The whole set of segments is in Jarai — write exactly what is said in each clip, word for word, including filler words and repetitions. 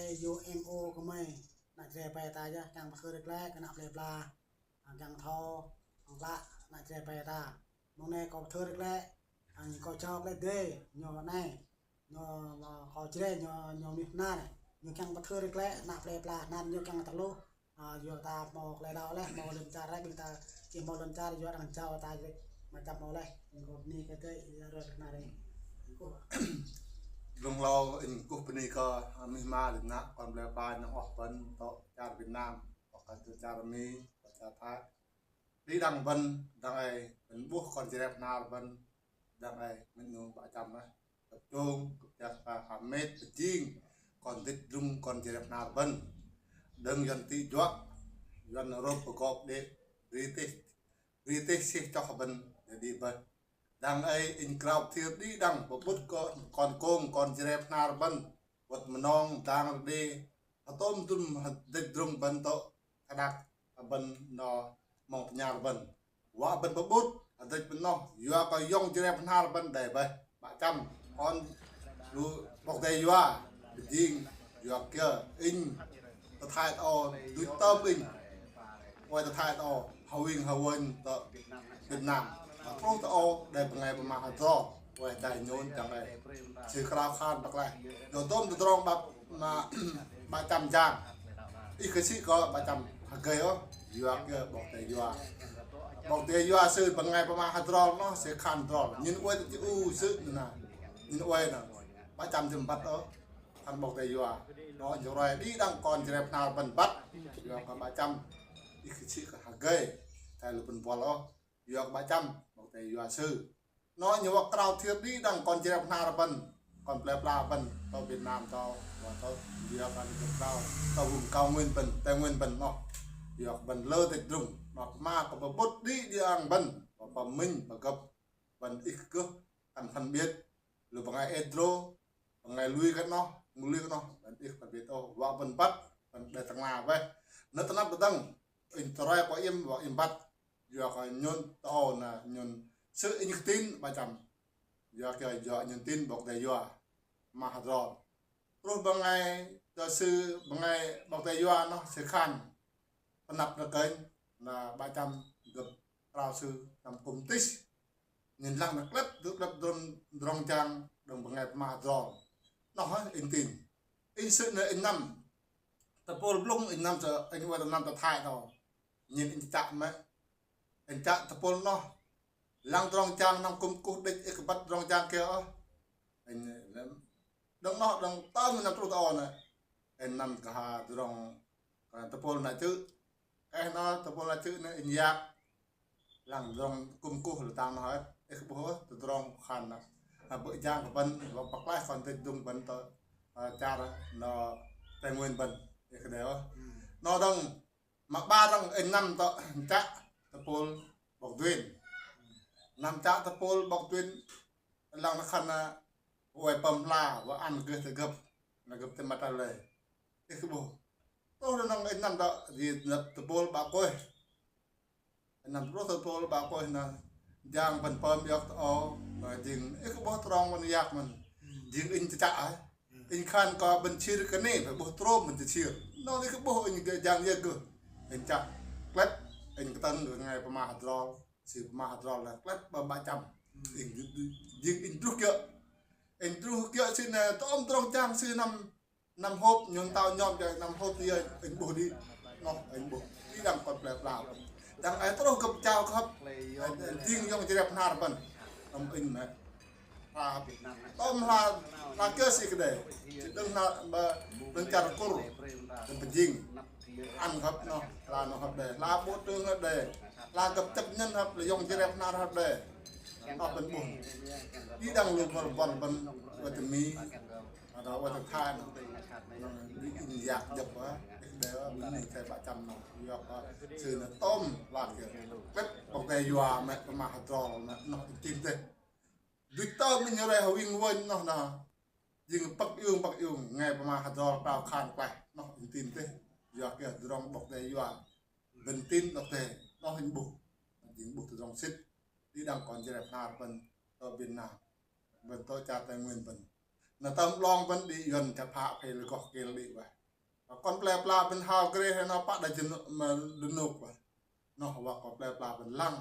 Yu em ô kơ mơi, ană Jrai ƀai ta yơh, kiăng pơthâo rơklĕ kơ ană plơi pla, kiăng thâo, kiăng klă, ană Jrai ƀai ta. Mơ̆ng anai kâo pơthâo rơklĕ, kiăng kâo čao klĕ dê, ñu anai, ñu, kâo Jrai, ñu, ñu mih nar, ñu kiăng pơthâo rơklĕ, ană plơi pla, nar ñu kiăng tơluh, a, yua ta hmâo klĕ đao leh, hmâo lŏn čar leh, ƀing ta, či hmâo lŏn čar, yua arăng jao ta, mă čăm hmâo leh, ñu kơ bơni kơ dê, yua rơ̆ kơ nar. Lŏng hlâo ing kuh bơni kơ, a, mih ma lĕ ană kon plơi pla ñu oh bơ̆n, tŏ čar Việt Nam, tŏ kơ čar Mi, tŏ čar Thái. Đĭ đăng bơ̆n, dang ai bơ̆n ƀuh kon Jrai Bơhnar bơ̆n, dang ai mĭn ñu ƀă čăm ah. Gơ̆p čông, gơ̆p čang pha hơmet pơjing kon dĭt drung kon Jrai Bơhnar bơ̆n. Đơ̆ng Yuan tĭ juă, Yuan rôp pơgop đĕ, British, British sih čoh bơ̆n, đĭ bơ̆n. Dang ai ing krao thiêr đĭ đăng pơƀut kơ kon kông kon Jrai Bơhnar bơ̆n, wơ̆t mơnong dang rơđê, hơtôm tŭm hơdrĕč drung bơ̆n tŏ kơđăk bơ̆n nao mơ̆ng tơñar bơ̆n. Wă bơ̆n pơƀut hơdrĕč bơ̆n noh, yua kơ yŏng Jrai Bơhnar bơ̆n đei bơih. Ƀă čăm kon lu ƀok dei yua, pơjing yua kiơ ing tơthai tơ-âu, duit tơm ing. Ơi tơthai tơ-âu, hơwing hơwơ̆n tơ Việt Nam. Mă truh tơ-âu, đei bơngai pơma hơdrol, ơi đai nhôn čang đei. Sư krao khan pơklaih. Yua tôm tơdrong ƀă, mă, ƀă čăm jang. Ih kơ sĭ kơ ƀă čăm hơgơi ôh, yua kiơ ƀok dei yua. Ƀok dei yua sư bơngai pơma hơdrol noh, sư khan drol. Ñin ơi tơ či u sư nă. Ñin ơi nă. Ƀă čăm jơ̆m băt ôh. Khan ƀok dei yua. Noh ñu roi đĭ đăng kon Jrai Bơhnar bơ̆n băt. Yua kơ ƀă čăm. Ih kơ sĭ kơ hơgơi. Thai lu bơ̆n buăl ôh. Yua kơ ƀă čăm. Ƀok dei yua sư. Noh ñu wă krao thiêr đĭ đăng kon Jrai Bơhnar bơ̆n. Kon plơi pla bơ̆n. Tơ Việt Nam tơ. Wă tơ. Yua kơ ñu krao. Tơ vùng cao nguyên bơ̆n. Tây Nguyên bơ̆n noh. Yua kơ bơ̆n lơ dĭt drung. Noh kơ mă kơ pơƀut đĭ đăng bơ̆n. Wă pơmĭn pơgơ̆p. Bơ̆n ih kơ gơ̆. Ăn phân biệt. Lu bơngai êdrô, bơngai lui kơ noh, ngui lui kơ noh, bơ̆n ih kơ bit ôh, wă bơ̆n băt, bơ̆n đei tơnga bơih. Nơ tơnap tơdang, ing tơrai kơ im, wă im băt, yua kơ ñun tơ-âu nă, ñun sư ing kơtin ƀă čăm. Yua kơ yua ñun tin ƀok dei yua, mă hơdrol. Truh bơngai, tơ sư bơngai ƀok dei yua noh, sư khan. Pơnăp nă kơnh, nă ƀă čăm gơ̆p krao sư, năm kŭm tih. Ñin lăng nă klĕp, dŭ klĕp drong, drong jang, đơ̆ng bơngai pơma drong. Noh, ing tin. Ing sư nă ing năm. Tơpul blung ing năm tơ, ing wơ̆t năm tơthai tơ. Ñin ing čă mă. Ing čă tơpul noh. Lăng drong jang năm kŭm kuh đĕč ih kơ băt drong jang kiơ ôh. Ing lĕm. Đơ̆ng noh, đơ̆ng tơm năm truh tơ-âu nă. Ing năm kơ ha drong Kơ tơpul nă čư̆. Ih nă tơpul nă čư̆ nă ing yak. Lăng drong kŭm kuh lơtang nă hơt. Ih kơ ƀuh ôh, tơdrong khan nă. Nă ƀơi jang kơ bơ̆n, wă pơklaih kon dĭt drung bơ̆n tơ, ơ, čar nă Tây Nguyên bơ̆n. Ih kơ đei ôh. Nă dơ̆ng, mă ƀă dơ̆ng ing năm tơ, čă tơpul ƀok Duen. Năm čă tơpul ƀok Duen. Lăng nă khan nă, wai pơm hla, wă ăn gơ̆ tơ gơ̆p, nă gơ̆p tơ mă ta lei. Ih kơ ƀuh. Truh nă nong ih năm dŏ, di năp tơpul ƀă kuih. Ih năm truh tơpul ƀă kuih nă, jang bơ̆n pơm yŏk tơ-âu, nă jing, ih kơ ƀuh trong bơ̆n yak mơ̆n. Jing ing čă čă ai. Ing khan kơ bơ̆n čir kơ ni, ƀuh trong bơ̆n čir. Nong ih kơ ƀuh ing gơ̆ jang yơh gơ̆. Ing čă, klĕp, ing kơtang gơ̆ ngai pơma hơdrol. Sư pơma hơdrol nă klĕp ƀă ƀă čăm. Ing, ing, ing truh kiơ̆. Ing truh kiơ̆ sư nă tơm drong jang sư năm, năm hôp, ñun tao ñom jang năm hôp yơh, ing ƀuh đĭ. Noh, ing ƀuh. Đĭ đăng kon plơi pla. Dang ai truh gơ̆p čao khăp. Ing, ing jing yŏng Jrai Bơhnar bơ̆n. Năm ing mă. Hla, tơm hla, hla kiơ sĭ kơ đei. Sĭ đơ̆ng hla, ƀă, đơ̆ng čar Kur. Đơ̆ng pơjing. Ăn khăp noh, hla noh khăp đei. Hla ƀu tơ̆ng khăp đei. Hla gơ̆p čăp ñen khăp, lĕ yŏng Jrai Bơhnar khăp đei. Noh bơ̆n ƀuh. Đĭ đăng lu bơ̆n bơ̆n bơ̆n, wă tơ Mi. Ada wă tơ Thái noh. Đĭ ing yak jăp, ơ. Đei, ơ, bơ̆n ing thai ƀă čăm noh. Yua kơ, sư nă tơm, hla kiơ. Pĕp, ƀok dei yua mă, pơma hơdrol mă, noh ing tin teh. Duit tơm ing ñu rai hơwing wơ̆n noh nă. Jing păk iung păk iung, ngai pơma hơdrol krao khan klaih. Noh ing tin teh. Yua kiơ drong ƀok dei yua. Bơ̆n tin ƀok dei. Noh ing ƀuh. Jing ƀuh tơdrong sĭt. Đĭ đăng kon Jrai Bơhnar bơ̆n tơ Việt Nam. Bơ̆n tơ čar Tây Nguyên bơ̆n. Nă tơm ƀlŏng ƀơ̆n đĭ Yuăn čă phă phê lơgoh kêl đĭ wĕh. Kơ kŏn plơi pla ƀơ̆n hao grê hĕ nă pă đa jơnŭk mă đơnŭk wĕh. Nă wă kơ plơi pla ƀơ̆n lăng.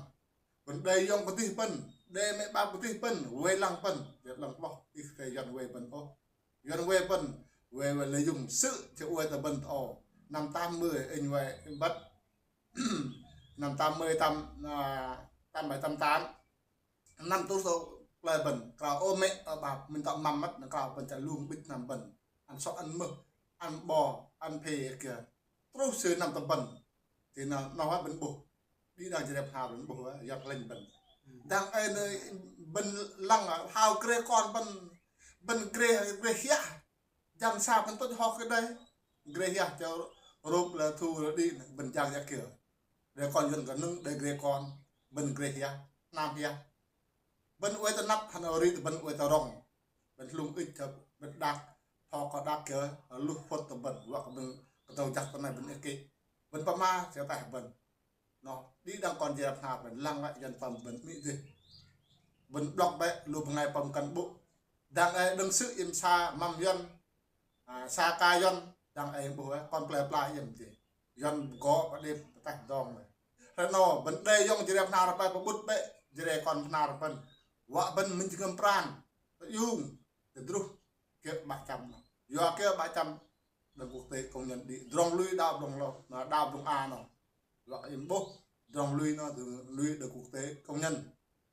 Ƀơ̆n đơi yŏng pơtih ƀơ̆n, đơi mĕ ƀă pơtih ƀơ̆n, wai lăng ƀơ̆n, yăt lăng ƀloh, ih tơ Yuăn wai ƀơ̆n ôh. Yuăn wai ƀơ̆n, wai wai lơi yŭng sư̆, čơ wai tơ ƀơ̆n tơ ôh. Năm tám mươi, inh wai ƀăt. Năm tám mươi, tăm, à, tăm bảy tăm tám. Năm tŭ sô plơi ƀơ̆n, krao ôh mĕ, ơ, ƀă, mĭn tŏ măm măt, nă krao ƀơ̆n čă lung ƀĭt năm ƀơ̆n. Ăn sŏ, ăn mơh, ăn ƀô, ăn phê kiơ. Truh sư̆ năm tơ ƀơ̆n. Tơ nă, nă wă ƀơ̆n ƀuh. Đĭ đăng Jrai Bơhnar ƀơ̆n ƀuh, ơ, yăt lĕñ ƀơ̆n. Dang ai nơ ƀơ̆n lăng, hao grê kŏn ƀơ̆n, ƀơ̆n grê, grê hiah. Jang sa ƀơ̆n tŭč hŏk kơ đơi. Grê hiah čơ rôp lĕ thu lĕ đĭ, ƀơ̆n jang yă kiơ. Đơi kŏn Yuăn kơnơ̆ng, đơi grê kŏn, ƀơ̆n grê hiah, năm hiah. Ƀơ̆n wai tơ năp hăn ôh ri, ƀơ̆n wai tơ rŏng. Ƀơ̆n hlung ih čă, ƀơ̆n đak, thŏk kơ đak kiơ, luh phŭt tơ ƀơ̆n, wă kơ ƀơ̆n kơtâo jak tơ nai ƀơ̆n ih kĭ. Ƀơ̆n pơma, čơ tah ƀơ̆n. Nă, đĭ đăng kŏn Jrai Bơhnar ƀơ̆n lăng wă, Yuăn pơm ƀơ̆n mĭ dih. Ƀơ̆n ƀlŏk bĕ, lu bơngai pơm kăn ƀuh. Dang ai đơ̆ng sư̆ im sa măm Yuăn, à, sa ka Yuăn, dang ai ƀuh, ơ, kŏn plơi pla im dih. Yuăn pơgŏ pơđĭp pơtah dong lĕ. Hơnŭn, ƀơ̆n đơi yŏng Jrai Bơhnar ƀai pơƀut bĕ, Jrai kŏn Bơhnar ƀơ̆n. Wă ƀơ̆n mĭn jơngơ̆m pran, tơ yŭng, tơdruh, kiơ ƀă čăm nă. Yua kiơ ƀă čăm, đơ̆ng quốc tế công nhận đĭ, drŏng lui đao blung lô, nă đao blung a nă. Wă im ƀuh, drŏng lui nă, drŏng lui đơ̆ng quốc tế công nhận.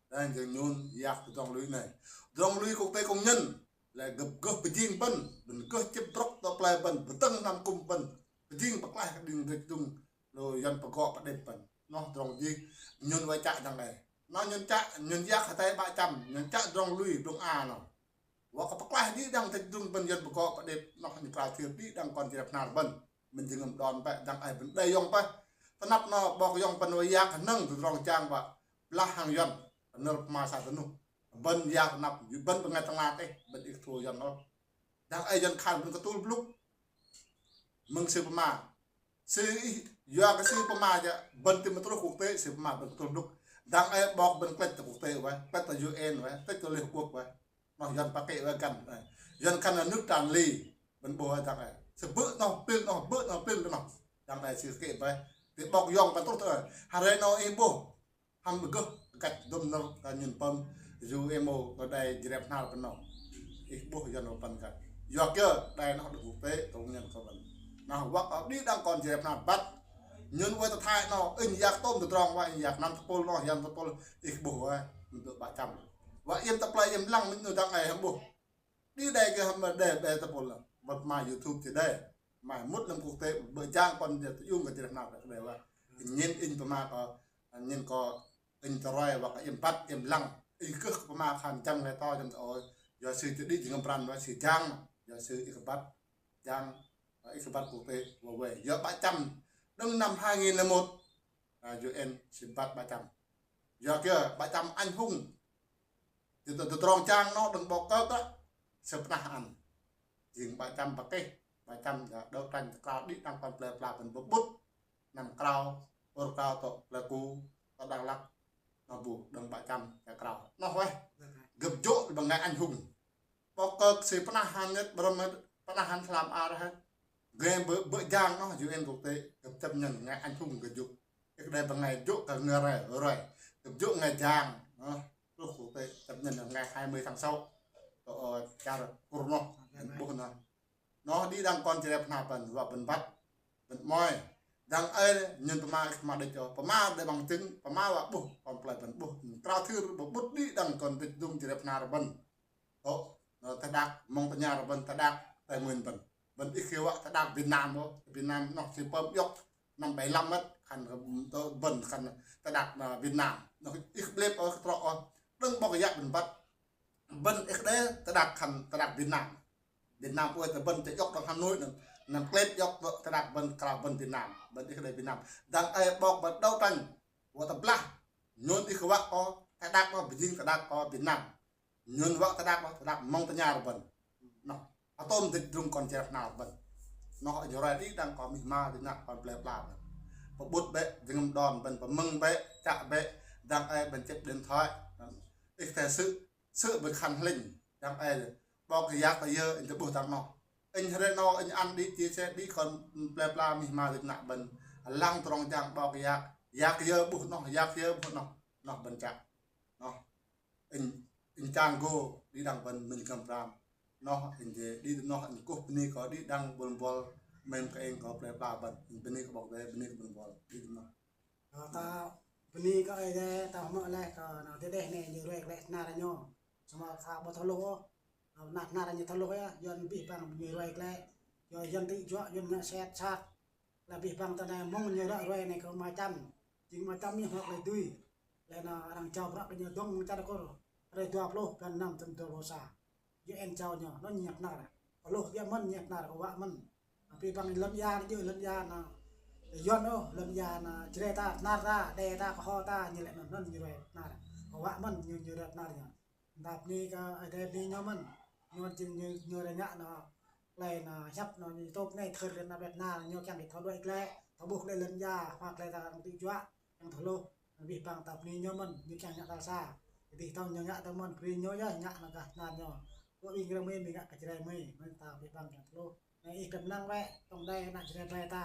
Đang jơ̆ng ñun yak tơ drŏng lui nai. Drŏng lui quốc tế công nhận. Lĕ gơ̆p gơh pơjing ƀơ̆n, ƀơ̆n gơh čĕp brŏk tơ plơi ƀơ̆n, pơdơ̆ng năm kŭm ƀơ̆n. Pơjing pơklaih đing rĕč đung, lu Yuăn pơgŏ pơđĭp ƀơ̆n. Nă drŏng jih, ñun wai čă dang ai. Nă ñun čă, ñun yak hơtai ƀă čăm, ñun čă drŏng lui blung a nă. Wă kơ pơklaih đĭ đăng tĕč drung ƀơ̆n Yuăn pơgŏ pơđĭp, nă ñu krao thir đĭ đăng kŏn Jrai Bơhnar ƀơ̆n. Mĭn jơngơ̆m đon bĕ, dang ai ƀơ̆n đơi yŏng pơh. Tơ năp nă ƀok yŏng ƀơ̆n wai yak hơnơ̆ng tơ drŏng čang wă. Blah hăng Yuăn, nơ̆r pơma sa tơnuh. Ƀơ̆n yak tơ năp, ƀơ̆n bơngai tơnga tĕh, ƀơ̆n ih thua Yuăn ôh. Dang ai Yuăn khăn ƀơ̆n kơtul blŭk. Mơ̆ng sư̆ pơma. Sư̆ ih, yua kơ sư̆ pơma jă, ƀơ̆n tĭm mơtruh quốc tế, sư̆ pơma ƀơ̆n kơtul blŭk. Dang ai ƀok ƀơ̆n klĕč tơ quốc tế wă, klĕč tơ U N wă, klĕč tơ Liên Hợp Quốc wă. Nă Yuăn pơkĕ wă găn, ơ. Yuăn khăn nă nước tràn ly, ƀơ̆n ƀuh wă dang ai. Sư̆ ƀơ̆ nă, pil nă, ƀơ̆ nă, pil nă. Dang ai sư̆ kĕ wă. Tơ ƀok yŏng ƀơ̆n truh tơ, ơ. Hơrơi nă ih ƀuh. Hăm ƀơgơh, găč dŭm nơ̆r kơ ñun pơm, U M O kơ đai Jrai Bơhnar ƀơ̆n nă. Ih ƀuh Yuăn wă ƀơ̆n găč. Yua kiơ, đai nă đơ̆ng quốc tế, công nhận kơ ƀơ̆n. Nă wă kơ đĭ đăng kŏn Jrai Bơhnar ƀăt. Ñun wai tơ Thái nă, inh yak tôm tơ drŏng wă, inh yak năm tơpul nă, Yuăn tơpul, ih ƀuh wă, mơ̆n tơ ƀă čăm. Wă im tơ plơi im lăng, mĭn ñu dang ai hăm ƀuh. Đĭ đai kơ hăm đe, đe tơpul lăng. Ƀơ̆n pơma YouTube či đe. Mai mŭt năm quốc tế, ƀơ̆ jang kŏn jĕ tơ yŭng kơ Jrai Bơhnar đe wă. Ñin inh pơma kơ, ñin kơ inh tơroi wă kơ im ƀăt, im lăng. Inh kơh pơma khăn jăm ngai to, jăm tơ ơi. Yua sư̆ či đĭ jơngơ̆m pran wă sư̆ jang, yua sư̆ ih kơ ƀăt, jang, ih kơ ƀăt quốc tế, wă wai. Yua ƀă čăm, đơ̆ng năm hai nghìn lẻ một, à, U N sư̆ ƀăt ƀă čăm. Yua kiơ, ƀă čăm anh hùng. Tơ, tơ, tơ drŏng čang nă đơ̆ng ƀok kơk tă, sơ̆ pơnah ăn. Jing ƀă čăm pơkĕh, ƀă čăm yua đấu tranh tơ krao đĭ đăng kŏn plơi pla ƀơ̆n pơƀut. Năm krao, ur krao tơ Pleiku, tơ Dak Lak, nă ƀu đơ̆ng ƀă čăm yua krao. Nă wă, gơ̆p jŏk bơngai anh hùng. Ƀok kơk sư̆ pơnah ăn ñĕt, ƀrơ̆m ñĕt, pơnah ăn slam ar hĕ. Gơ̆ ƀơ̆, ƀơ̆ jang nă U N quốc tế, gơ̆p chấp nhận ngai anh hùng gơ̆ jŏk. Ih đai bơngai jŏk kơ ngai rai, rai. Gơ̆p jŏk ngai jang, nă. Truh quốc tế, chấp nhận ngai hai mươi tháng sáu. Tơ, ơ, čar Kur nă, ƀuh nă. Nă đĭ đăng kŏn Jrai Bơhnar ƀơ̆n, wă ƀơ̆n ƀăt, ƀơ̆n mơi. Dang ai, ñun pơma, pơma đĕč čô, pơma đĕč bằng chứng, pơma wă ƀuh, kŏn plơi ƀơ̆n ƀuh. Krao thir, ƀơ̆ ƀut đĭ đăng kŏn tĕč drung Jrai Bơhnar ƀơ̆n. Ơ, nă tơđak, mơ̆ng tơña ƀơ̆n tơđak, Tây Nguyên ƀơ̆n. Ƀơ̆n ih kơ wă tơđak Việt Nam ôh, Việt Nam nă sư̆ pơm yŏk, năm bảy lăm mơ̆t, khăn kơ tơ ƀơ̆n khăn tơđak nă Việt Nam. Nă ih blep ôh, kơtrŏ ôh, đơ̆ng ƀok yă ƀơ̆n ƀăt. Ƀơ̆n ih đe tơđak khăn tơđak Việt Nam. Việt Nam ôh tơ ƀơ̆n tơ yŏk đơ̆ng Hà Nội nă, năm klĕp yŏk tơ tơđak ƀơ̆n krao ƀơ̆n Việt Nam, ƀơ̆n ih đe Việt Nam. Dang ai ƀok ƀơ̆n đấu tranh, wă tơblah, ñun ih kơ wă kơ, tơđak kơ, pơjing tơđak kơ Việt Nam. Ñun wă tơđak, wă tơđak mơ̆ng tơña ƀơ̆n. Nă, atôm tĕč drung kŏn Jrai Bơhnar ƀơ̆n. Nă, ñu rai đĭ đăng kơ mih ma, đĭ nă kŏn plơi pla ƀơ̆n. Pơƀut bĕ, jơngơ̆m đon ƀơ̆n, pơmơ̆ng bĕ, čă bĕ, dang ai ƀơ̆n čĕp điện thoại. Ih tơ sư̆, sư̆ ƀơ̆ khăn hlĕng, dang ai Ƀok yak yơ inh tơ ƀuh tang noh. Inh hrơi noh inh ăn đĭ chia sẻ đĭ kơ plơi pla mih ma ƀing ană ƀing. Lăng trong jang ƀok yak, yak yơ ƀuh noh, yak yơ ƀuh noh, noh ƀing čă. Noh. Inh, inh čang gô đĭ đăng ƀing mĭn kơm pram. Noh inh jĕ đĭ noh inh kơkuh bơni kơ đĭ đăng ƀôn ƀôn mĭn kơ inh kơ plơi pla ƀing. Inh bơni kơ ƀok dê, bơni kơ ƀôn ƀôn đĭ noh. Ơ, ta bơni kơ Ơi Adai, ta hmư̆ laih kơ ană tơdeh anai ñu ruai glaĭ tơnar ñu. Samơ̆ ta ƀu thâo hluh ôh. Ană tơnar ñu thâo hluh yơh, Yuan abih bang ñu ruai glaĭ. Yua Yuan tĭ juă, Yuan ngă sĕt sat. Lĕ abih bang tơ anai mơ̆ng ñu ră ruai anai kơ Ama Čăm. Jing Ama Čăm ñu hmâo tơlơi dưi. Lĕ anŭn arăng jao bruă kơ ñu dơ̆ng mơ̆ng čar Kur. Hrơi dua pluh blan năm thŭn dua rơbâo sa. Yua ên jao ñu, anŭn ñu tơnar. Kơ hluh yua mơ̆n ñu tơnar, kơ wă mơ̆n. Abih bang lŏn ia, ñu lŏn ia anŭn. Yuan ôh, lŏn ia anŭn, Jrai ta, tơnar ta, đe ta, kơho ta, ñu lĕ anŭn, anŭn ñu ruai tơnar. Kơ wă mơ̆n ñu, ñu ruai tơnar ñu. Ta bơni kơ Ơi Adai bơni ñu mơ̆n. Ñu jing ñu, ñu rơngă anŭn. Tơlơi anŭn hiăp anŭn YouTube anai thâo rơnŭk ƀĕ tơnar, ñu kiăng kơ thâo đuaĭ glaĭ, thâo ƀuh glaĭ lŏn ia, hmâo tơlơi ta arăng tĭ juă, kiăng thâo hluh, abih bang ta bơni ñu mơ̆n, ñu kiăng ngă tal sa. Abih bang ñu ngă tơ mơ̆n, brơi ñu yơh ngă anŭn gah tơnar ñu. Kơ ƀing rơmơi mơi ngă kơ Jrai mơi, mơi ta abih bang kiăng thâo hluh. Anai ih kơnang wĕ, tŏng đai ană Jrai ƀai ta.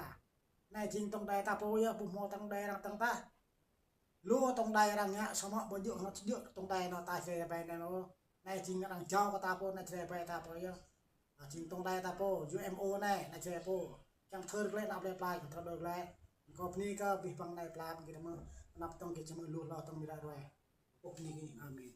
Anai jing tŏng đai ta pô yơh, ƀu hmâo tŏng đai arăng tŏng tah. Lu tŏng đai arăng ngă samơ̆ ƀu djơ̆ hơ̆t djơ̆ tŏng đai anŭn ta Jrai ƀai anŭn ôh. Anai jing arăng jao kơ ta pô ană Jrai ƀai ta pô yơh. Jing tŏng đai ta pô, U M O anai, ană Jrai pô. Kiăng thâo glaĭ ană plơi pla, kiăng thâo đuaĭ glaĭ. Kơ bơni kơ abih bang ană plơi pla, ƀing gih tơ mơ̆n, anăp tŏng gih čơmơ̆ lu hloh tŏng ƀiă ruai. Ôh bơni gih, amen.